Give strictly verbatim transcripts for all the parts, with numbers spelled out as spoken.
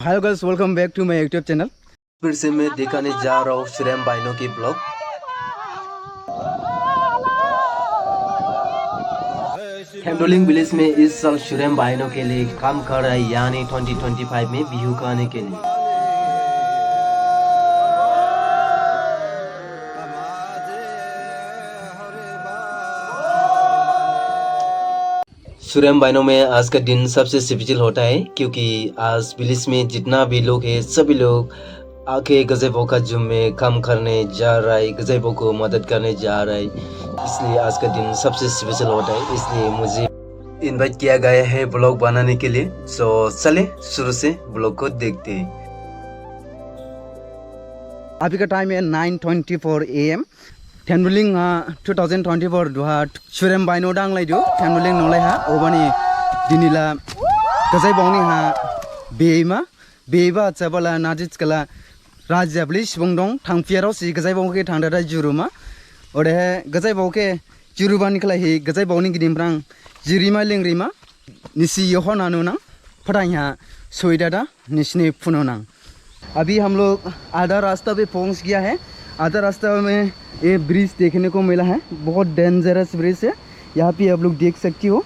Hello guys, welcome back to my YouTube channel. फिर से मैं दिखाने जा रहा हूँ सुरेम भाइनों की ब्लॉग। थेंडोलिंग विलेज में इस साल सुरेम भाइनों के लिए काम कर रहा है, यानी ट्वेंटी ट्वेंटी फ़ाइव में बिहू गाने के लिए। सुरेम भाइनों में आज का दिन सबसे स्पेशल होता है, क्योंकि आज विलेज में जितना भी लोग हैं, सभी लोग आके गजय बाबा का झूम में काम करने जा रहा है, गजय बाबा को मदद करने जा रहा है। इसलिए आज का दिन सबसे स्पेशल होता है, इसलिए मुझे इनवाइट किया गया है ब्लॉग बनाने के लिए। सो चले शुरू से ब्लॉग को देखते हैं। अभी का टाइम है nine twenty four A M. Thenbuling ha two thousand twenty-four duha Surem baino danglaidu, Thenbuling nolai ha, obani dinila gajai baoni ha beima, beiba chabala najit kala raja bli sibong dong, thangphiarao si gajai bao khe thangdada juruma. Odehe gajai bao khe jurubani khlaihi gajai baoni gidimprang jirima lingrima, nisi yohon anu nang, phatang ha soidada, nisine phunu nang. अभी हम लोग आधा रास्ता पे पहुंच गया है। आधा रास्ता में ये ब्रिज देखने को मिला है, बहुत डेंजरस ब्रिज है। यहाँ पे आप लोग देख सकते हो,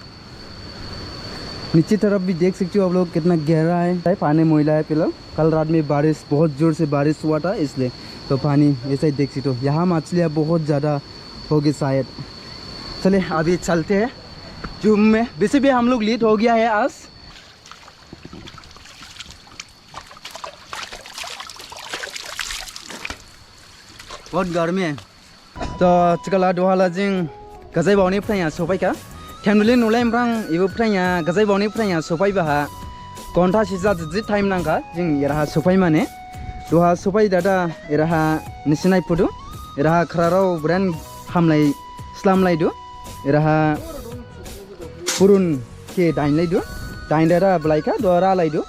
नीचे तरफ भी देख सकते हो आप लोग, कितना गहरा है, पानी मैला है फिलहाल। कल रात में बारिश, बहुत जोर से बारिश हुआ था, इसलिए तो पानी ऐसा ही देख सकते हो। यहाँ मछलियाँ बहुत ज़्यादा होगी शायद। चले, अभी चलते हैं झूम में। वैसे भी हम लोग लेट हो गया है आज। बहुत गर्मी है। To, chikala duhala jing gajai baoni phraiya sopaikha. Thenbuling nolai phrang, ibu phraiya, gajai baoni phraiya sopaiba ha. Konta sisa jiji time nangkha, jing eraha sopai mane. Duha sopai dada, eraha nisinai phudu. Eraha khrarao bren hamlai, slamlaidu. Eraha burun khe dainlaidu, daindada blaikha, duha ralaidu.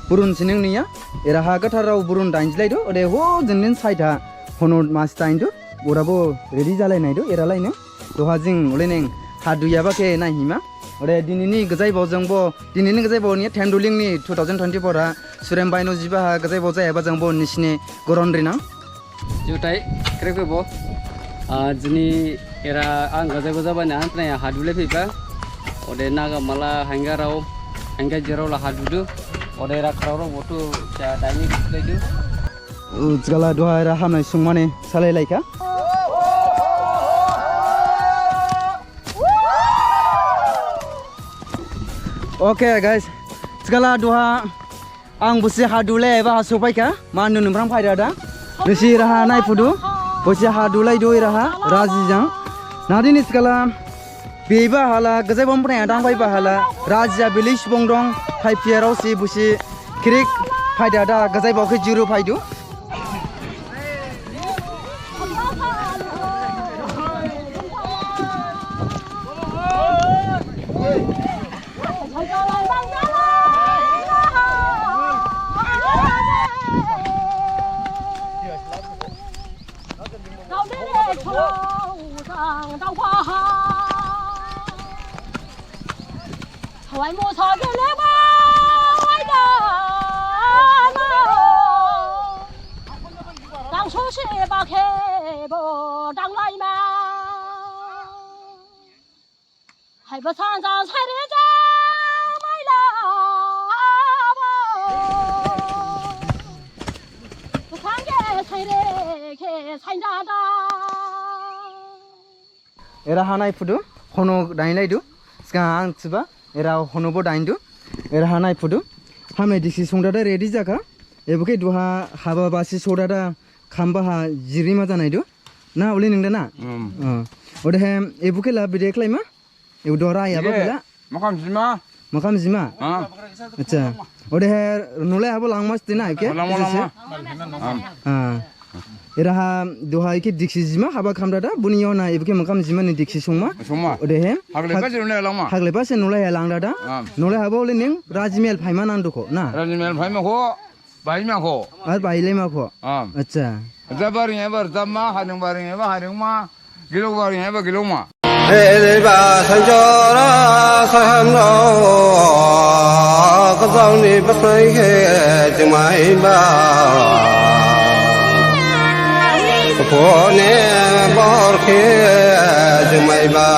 Burun sining niya, eraha gatharao burun dainjilaidu, ode ho jindin saitha hono mas daindu, orabo ready jalainaidu, eralaineng. Duha jing oleneng haduyaba khe naihima. Ode dinini gajai baojangbo, dinini gajai bao niya Thenbuling ni two thousand twenty-four ha, Surem baino jiba ha gajai bao jayaba jangbo nisine goron rinang. Juthai, khrip khebo. Ah, jini era ang gajai bao jabani ang phnai hadu le phiba. Ode naga mala hangga rao, hangga jerao la hadu du. Ode era khrarao botu cha daini le du. Jikala duha era hamnai sungmane salai laikha. Okay guys, jikala duha ang busi hadule eba ha sopaikha, manu nungphrang phaidada. Nisi raha naiphudu, busi hadulaidu iraha, raji jang. Nadini jikala, beba hala, gajai baoni phraiya dangphaiba hala, raji a bilis bongdong, phaiphiarao si busi, krik, phaidada, gajai bao khe juru phaidu. Era ha naiphudu, hono dainlaidu, sgang ang thiba, era honobo daindu, era ha naiphudu. Hamnai diksi songdada ready jakha, ebo khe duha haba basi sodada khamba ha jirima janaidu. Na, uli ningda na? Hmm. Oh. Odehe, ebo khe la bide khlaima? Ebo dora yaba khe la? Makham jima. Makham jima? Ah. Acha. Odehe, nolai habo langma stina, ebo khe? Langma, langma. Ah. Eraha, duha ebo khe diksi jima, haba khamdada, buni yona, ebo khe makham jima ni diksi songma. Songma. Odehe. Hagle hag-, basi nolai langma. Hagle basi nolai langdada. Ah. Nolai habo uli ning, rajimel phaima nangdu kho, na? Rajimel phaima kho. Baima kho. Ar bailema kho. Ah. Acha. Jabaring ebar jamma, haring baring ebar haringma, gilok baring ebar gilokma. Hei ba sanjora sahamno, Gajaoni basaikhe jumaiba, phone borkhe jumaiba.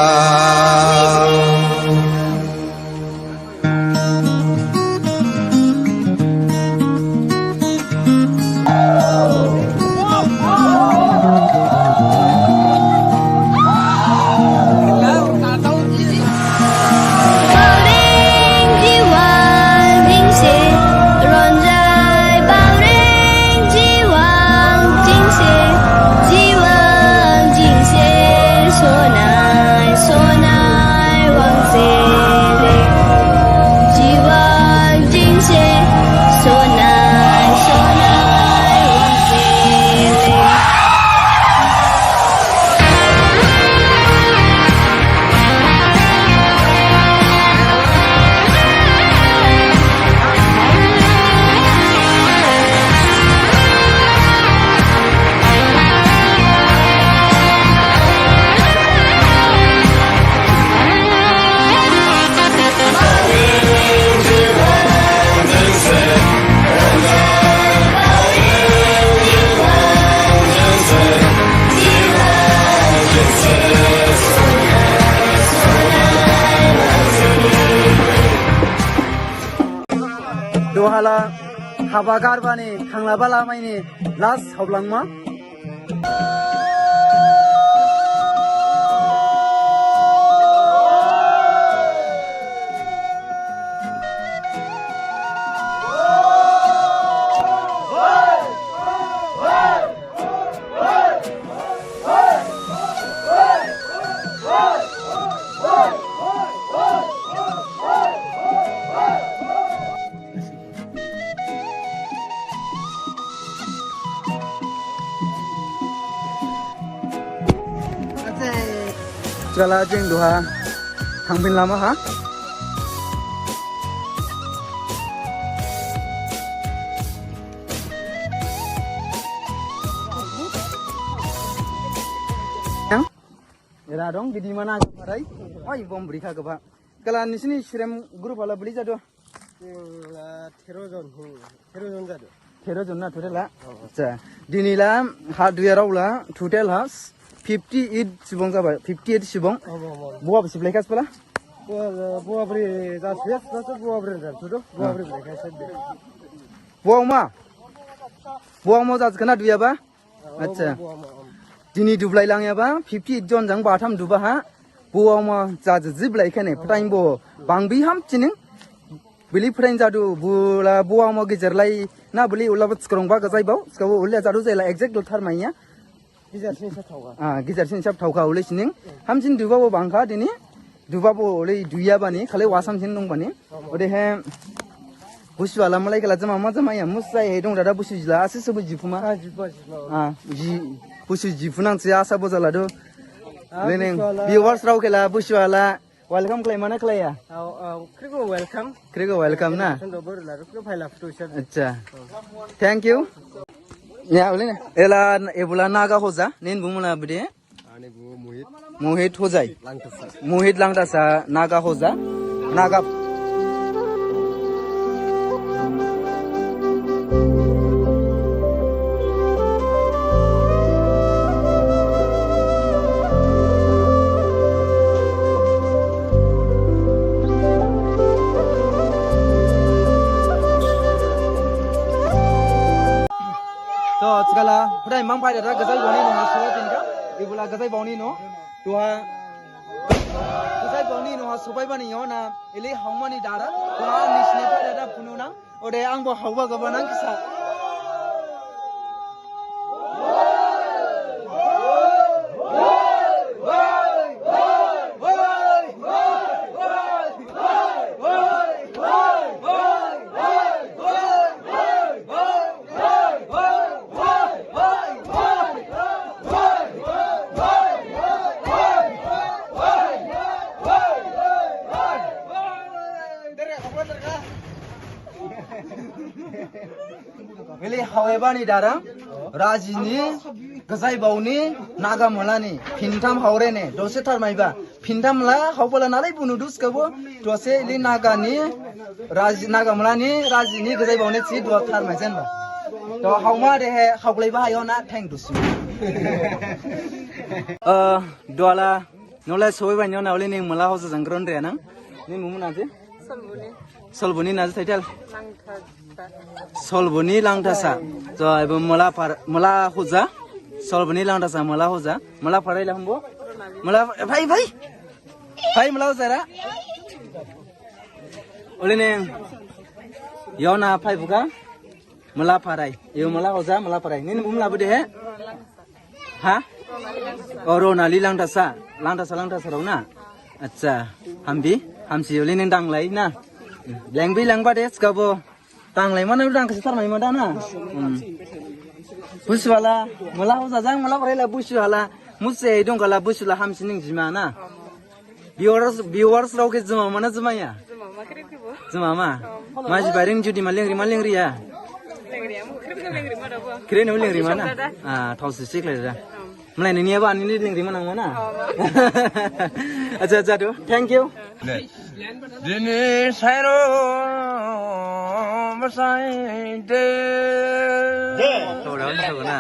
Duhala haba garbani thanglaba lamaini last hablangma. Jala jing duha thangphin lama ha. Era dong gidi mana parai. Oi bom brikha gaba. Kala nisini sirem group hala beli jadu. Thero jon, thero jon jadu. Thero jon na total ha? Acha. Dini la ha duya rao la total ha fifty eight subung jaba, fifty eight subung. Buwa bisi blai khas pala? Buwa bri jas yes, buwa bri jas tudo, buwa bri blai khas. Buwa ma? Buwa ma jas kana duya ba? Acha. Dini dublai langyaba fifty eight jon jang batham duba ha. Buwa ma jaji jiblai khane phatain bo bangbi ham chining. Bili phatain jadu bula buwa ma gejer lai na bili ula ba skrong ba gajai bao. Skabo ula jadu jaila exact do thar maiya. Gejer sin sab thaoka. Ah, gejer sin sab thaoka ule sining. Hamsin duba bo bangkha dini. Duba bo ule duya bani khale wasam sin dong bani. Odehe Busu ala malai kala jama ma jama ya musai he dong dada Busu jila asi subu jipuma. Ah, jipa, jipa. Ah, ji Busu jipunang si asa bo jala do. Ah, leneng Busu ala. Viewers rao kela Busu ala welcome khlai mana khlai ya? Au, au, khriko welcome. Khriko welcome na. Sendo bor la ruklo phaila photo sab. Acha. Thank you. Ya, ulene. Ela ebula Naga hoja, nin bumula bide. Ani bu Mohit. Mohit Hojai. Langthasa. Mohit Langthasa, Naga hoja. Naga. So, thikhala, phuthai mang phai dada, gajai boni no, so, tinka, ibula gajai boni no, tuha, gajai boni no, sobai bani yo na, ili haumani dara, tuha, nisine phai dada, phunu nang, ode ang bo hauba gaba nang kisa. Bili hawaibani dara, rajini, Gajai baoni, Naga Mala ni, phintham haore ne, dose tharmaiba. Phintham la, haobala nalai bunu dus kabo, dose ili Naga ni, raji, Naga Mala ni, raji ni, gajai baoni si, dua tharmai jenba. To haoma de he, haoglaiba hayo na, thank you. Uh, duala, nolai sobai banyo na, oli ning mala hoja jangron re na. Ni mumu na je? Solboni. Solboni na je title? Langthasa. Solboni Langthasa. Jo, ebo mala par, mala hoja. Solboni Langthasa mala hoja. Mala parai la humbo. Mala, bhai, bhai. Bhai mala hoja ra. Oli ning. Yo na bhai buka. Mala parai. Yo mala hoja, mala parai. Nini mumu la bede he? Ha? O, Ronali Langthasa. Langthasa, Langthasa rao na? Accha. Hambi? Hamsi oli ning danglai na? Lengbi lengba de, skabo. Danglai mana dang kasi tharmai ma da na? Hmm. Busuala, mala hoja jang, mala parai la busuala. Muse dong kala busula hamsi ning jima na? Viewers, viewers rao khe juma mana jumaya? Juma ma khrip khe bo. Juma ma? Om. Maji baring judi ma lengri ma lengriya? Lengriya, mo khrip khe lengri ma da bo. Khrip no lengri ma na? Song da da. Ah, thao si sik le da. Om. Mlai nini aba ani lengri ma nang ma na? Om. Accha, accha, do. Thank you. Dini sairo masai de. De. Thao da, thao na.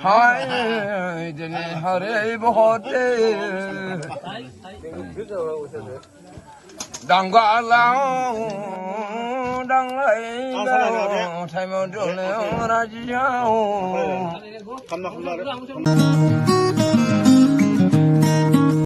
Hai, dini hari bohote. Dangga lao, danglai lao, thaimo dole rajiao.